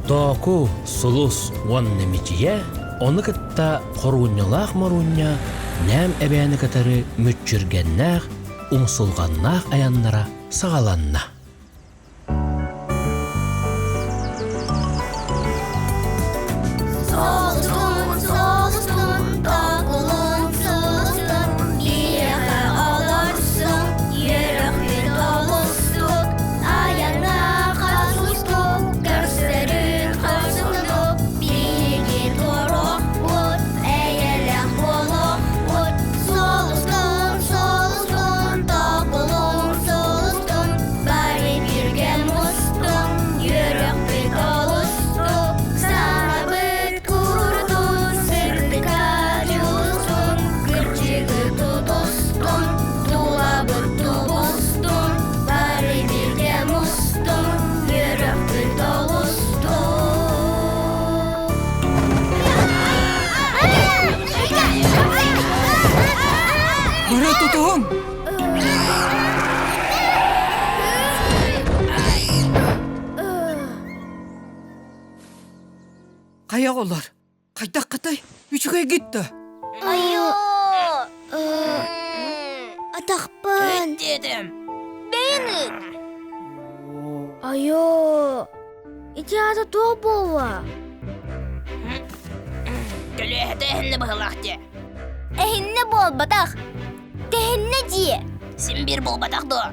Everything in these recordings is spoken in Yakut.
Тооку, Сулус уонна Мичийэ, ону кытта Хоруунньалаах Моруунньа Нээм эбээни кытары мүччүргэннээх, умсулҕаннаах айаннара саҕаланна. Солустун, солустун, токулун, сулустун, биһиэхэ олорсуҥ, үөрөхпүт олустук, айаҥҥа хасустук, көрсөрүн хорсуннук, биһиги туоруохпут, эйэлээх буолуохпут. Солустун, солустун, токулун, сулустун, бары бииргэ мустуҥ, үөрөхпүт олустук, саҥабыт курутун, сырдыкка дьулустун, кырдьыгы тутустун, тулабыт тубустун, бары бииргэ мустуҥ, үөрөхпүт олустук. Бары тутуһуҥ! Хайа оҕолор, хайдаххытай? Үчүгэйгит да? Айыы! Атахпын! Дедим. Бэйэн ыт! Айоо! Ити аата туох буолла? Көлүөһэтэ эһиннэ быһылаах дии. Эһиннэ буолбатах. Тэһиннэ дии. Син биир буолбатах дуо?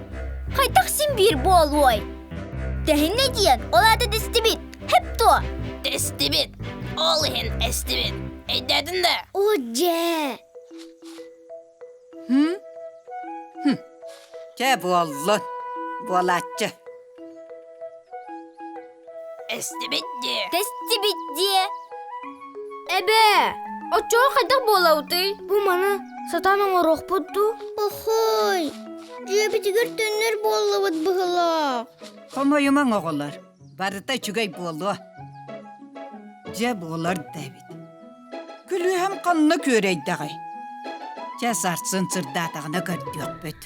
Хайдах син биир буолуой? Тэһиннэ диэн, ол аата тэстибит. Хэп туо? Тэстибит. Ол иһин эстибит. Өйдөөтүн да? О, дьэ. Хм? Хм. Чэ, буоллун. Буолааччы. Эстибит дии. Тэстибит дии. Эбээ, оччоҕо хайдах буолабытый? Бу маны сатаан оҥоруохпут дуу? Охой, дьиэбитигэр төннөр буоллубут быһылаах. Хомойумаҥ оҕолор, барыта үчүгэй буолуо. Дьэ буолар да эбит. Күлүүһэм ханна күөрэйдэҕэй? Чэ сарсын сырдаатаҕына көрдүөхпүт.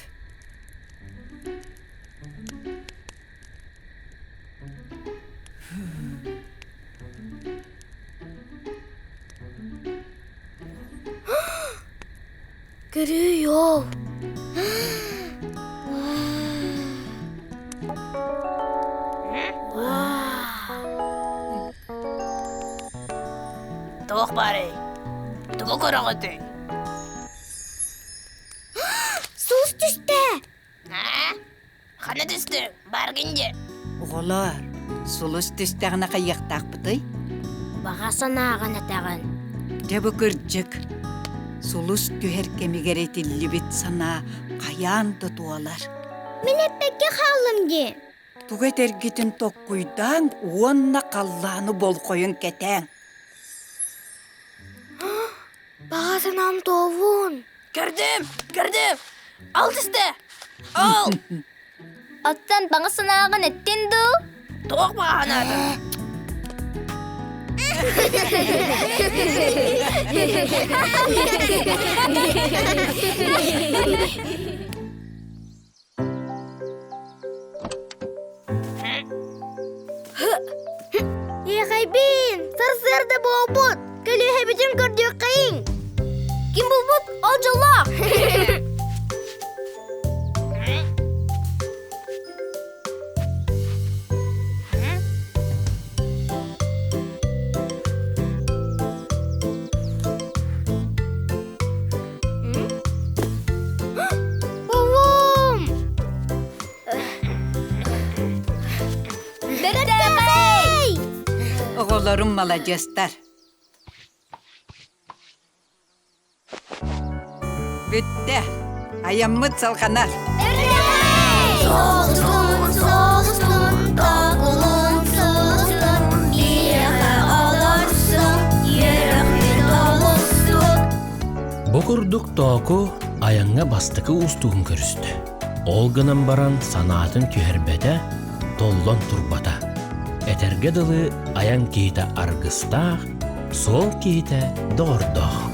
Көрүүй-оо! Туох баарый? Тугу көрөҕүтүй? Суус түстэ! Аа? Ханна түстүҥ? Баргын дии. Оҕолоор, сулус түстэҕинэ хайыахтаахпытый? Баҕа санааҕын этэҕин. Дьэ бу кырдьык. Сулус түһэр кэмигэр этиллибит санаа хайаан да туолар. Мин эппэккэ хааллым дии. Тугу этэргитин токкуйдааҥ уонна халлааны болҕойон кэтээҥ. Баҕа санаам туоллун. Көрдүм, көрдүм. Ал түстэ. Ал. Оттон баҕа санааҕын эттин дуу? Туох баҕа санаатын? Иэхэйбин, сарсыарда буолбут, көлүөһэбитин көрдүөххэйиҥ. Ким булбут, ол дьоллоох. Буллум! Бэртээхэй! Оҕолорум маладьыастар. Бүттэ. Айаммыт салҕанар. Солустун, солустун, тобулун, сулустун, биһиэхэ олорсуҥ, үөрөхпүт олустук. Бу курдук Тооку айаҥҥа бастакы уустугун көрүстэ. Ол гынан баран санаатын түһэрбэтэ, толлон турбата. Этэргэ дылы айан киһитэ аргыстаах, суол киһитэ доҕордоох.